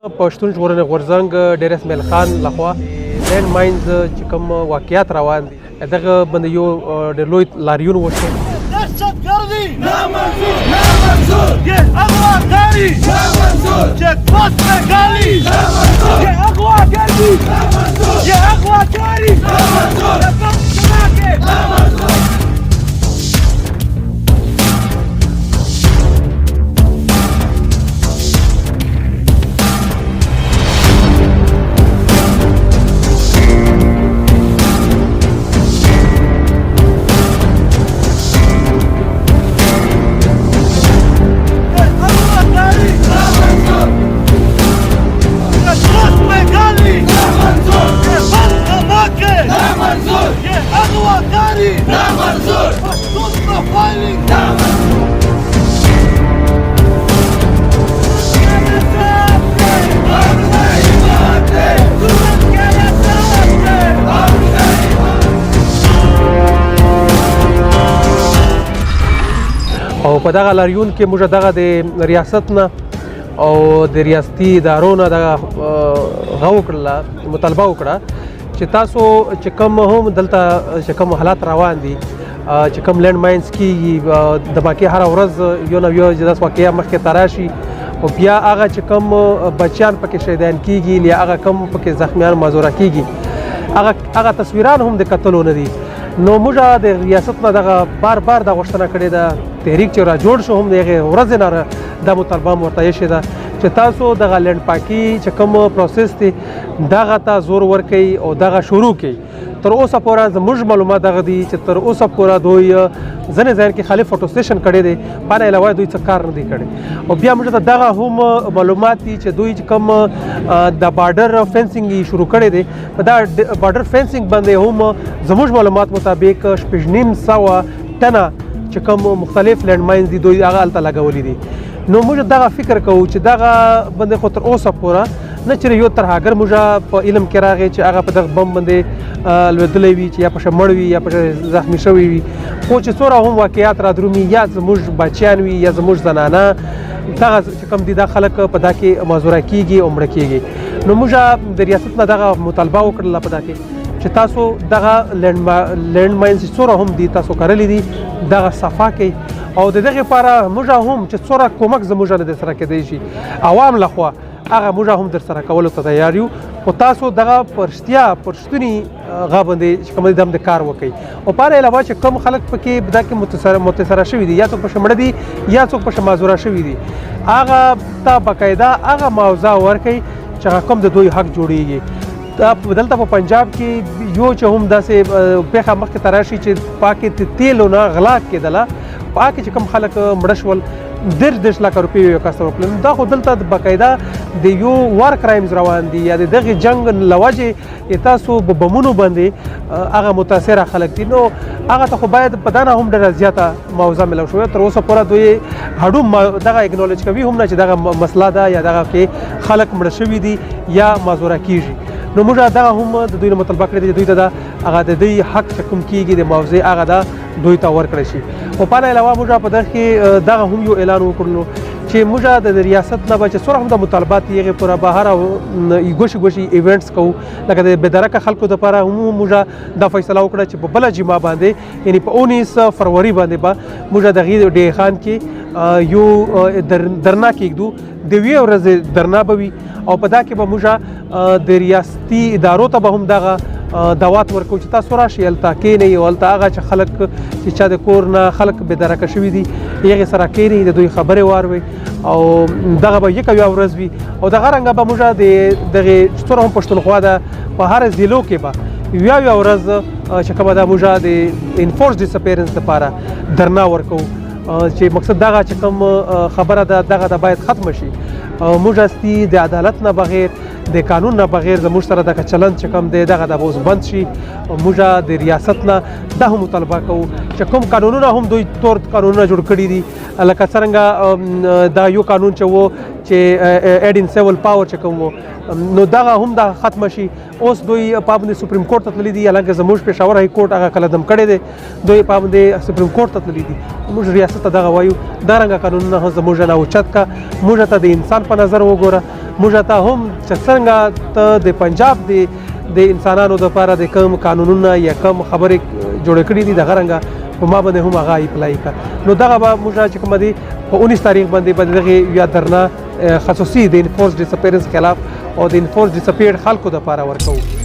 پښتون ژغورنې غورځنګ ډېر اسماعیل خان لخوا لینډ ماینز چې کوم واقعیات روان دي، دغه باندې یو ډېر لوی لاریون وشو. دهشتګردي نامنظور، نامنظور، یہ اغواګاری نامنظور، چیک پوسٹ پہ گالی نامنظور، یہ اغواګردي نامنظور، یہ اغواګاری نامنظور، نامنظور. او په دغه لاریون کې موږ دغه د ریاست نه او د ریاستي ادارو نه دغه غو وکړله، مطالبه وکړه چې تاسو چې کوم هم دلته چې کوم حالات روان دي، چې کوم لینډ ماینز کیږي، د باقي هره ورځ یو نه یو داسې واقعیا مخکې ته راشي، او بیا هغه چې کوم بچیان پکې شهیدان کیږي یا هغه کوم پکې زخمیان معذوره کیږي، هغه تصویران هم د کتلو نه دي. نو موږ د ریاست نه دغه بار بار دا غوښتنه کړې ده، تحریک چې را جوړ شو هم د هغې ورځې نه دا مطالبه هم ورته ایښې ده چې تاسو دغه لینډ پاکي چې کوم پروسس دی دغه ته زور ورکوي او دغه شروع کوي. تر اوسه پورې زموږ معلومات دغه دي چې تر اوسه پورې دوی ځینې ځایونو کې خالي فوټو سټیشن کړی دی، په نه علاوه دوی څه کار نه دی کړی. او بیا موږ ته دغه هم معلومات دي چې دوی چې کوم د بارډر فینسینګ یې شروع کړی دی، په دا بارډر فینسینګ باندې هم زموږ معلومات مطابق 650 ټنه چې کوم مختلف لینډ ماینز دي دوی هغه هلته لګولي دي. نو موږ دغه فکر کوو چې دغه باندې خو تر اوسه پورې نه چې یو ترهګر موږ په علم کې راغی چې هغه په دغه بم باندې لوېدلی وي، چې یا پکې مړ وي یا پکې زخمي شوی وي، خو چې څومره هم واقعیات را درومي، یا زموږ بچیان وي یا زموږ زنانه، دغه چې کوم دي دا خلک په دا کې معذوره کیږي او مړه کیږي. نو موږ د ریاست نه دغه مطالبه وکړله په دا کې چې تاسو دغه لینډ ماینز چې څومره هم دي تاسو کرلي دي دغه صفا کړئ، او د دغې لپاره موږ هم چې څومره کومک زموږ له در سره کېدی شي عوام لخوا هغه موږ هم در سره کولو ته تیار یو، خو تاسو دغه پرشتیا پرشتوني غا باندې چې کوم دم د کار وکړئ. او په علاوه چې کوم خلک پکې دا کې متاثره شوي دي، یا څوک پکې مړه دي یا څوک پکې معذوره شوي دي، هغه ته باقاعده هغه معاوضه ورکړئ چې هغه کوم د دوی حق جوړیږي. دا دلته په پنجاب کې یو چې هم داسې پېښه مخکې ته راشي چې پاکې تیلو نه غلا کېدله، پاکې چې کوم خلک مړه شول 30 لکه روپۍ یو کس ته ورکړل. دا خو دلته باقاعده د یو وار کرایمز روان دي، یا د دغې جنګ له وجې تاسو په بمونو باندې هغه متاثره خلک دي، نو هغه ته خو باید په دا نه هم ډېره زیاته معاوضه میلاو شوې. تر اوسه پورې دوی هډو دغه اګنولج کوي هم نه چې دغه مسله ده یا دغه کې خلک مړه شوي دي یا معذوره کیږي. نو موږ دغه هم د دوی نه مطالبه کړې ده چې دوی ته دا هغه د دوی حق چې کوم کیږي د معاوضې هغه ده دوی ته ورکړی شي. او په علاوه موږ په دغه کې دغه هم یو اعلان وکړلو چې موږ د ریاست نه به چې څومره هم د مطالبات یې هغې پوره به هره ګوشي ګوشي ایونټس کوو، لکه د بېدرکه خلکو دپاره هم موږ دا فیصله وکړه چې په بله جمعه باندې یعنې په 19 فروری باندې به موږ دغې ډې خان کې یو درنا کېږدو، د یوې ورځې درنا به وي، او په دا کې به موږ د ریاستي ادارو ته به هم دغه دعوت ورکوو چې تاسو راشئ هلته کښېنئ، او هلته هغه چې خلک چې چا د کور نه خلک بې درکه شوي دي هغې سره کښېنئ، د دوی خبرې واروئ، او دغه به یکه یوه ورځ وي. او دغه رنګه به موږ د دغې چې څومره هم پښتونخوا ده په هره ضلعو کې به یوه یوه ورځ چې کومه ده موږ د انفورس ډیسپیرنس دپاره درنا ورکوو، چې مقصد دغه چې کوم خبره ده دغه ده باید ختمه شي. موږ هستي د عدالت نه بغیر د قانون نه بغیر زموږ سره دغه چلند چې کوم دی دغه د اوس بند شي. موږ د ریاست نه دا هم مطالبه کوو چې کوم قانونونه هم دوی تور قانونونه جوړ کړي دي، لکه څرنګه دا یو قانون چې و چې ایډ ان سیول پاور چې کوم و، نو دغه هم دا ختمه شي. اوس دوی پابندي سپریم کورټ ته تللي دي، حالانکه زموږ پېښور های کورټ هغه کله دم کړی دی، دوی پابندي سپریم کورټ ته تللي دي. موږ ریاست ته دغه وایو دا رنګه قانونونه هم زموږ نه اوچت کا، موږ ته د انسان په نظر وګوره. موږ ته هم چې څنګه ته د پنجاب د د انسانانو لپاره د کوم قانونونه یا کوم خبرې جوړ کړې دي، دغه رنګه په ما باندې هم هغه اپلای کا. نو دغه به موږ چې کوم دي په 19 تاریخ باندې به دغه یا درنه خصوصي د انفورس ډیسپیرنس خلاف او د انفورس ډیسپیرډ خلکو لپاره ورکوو.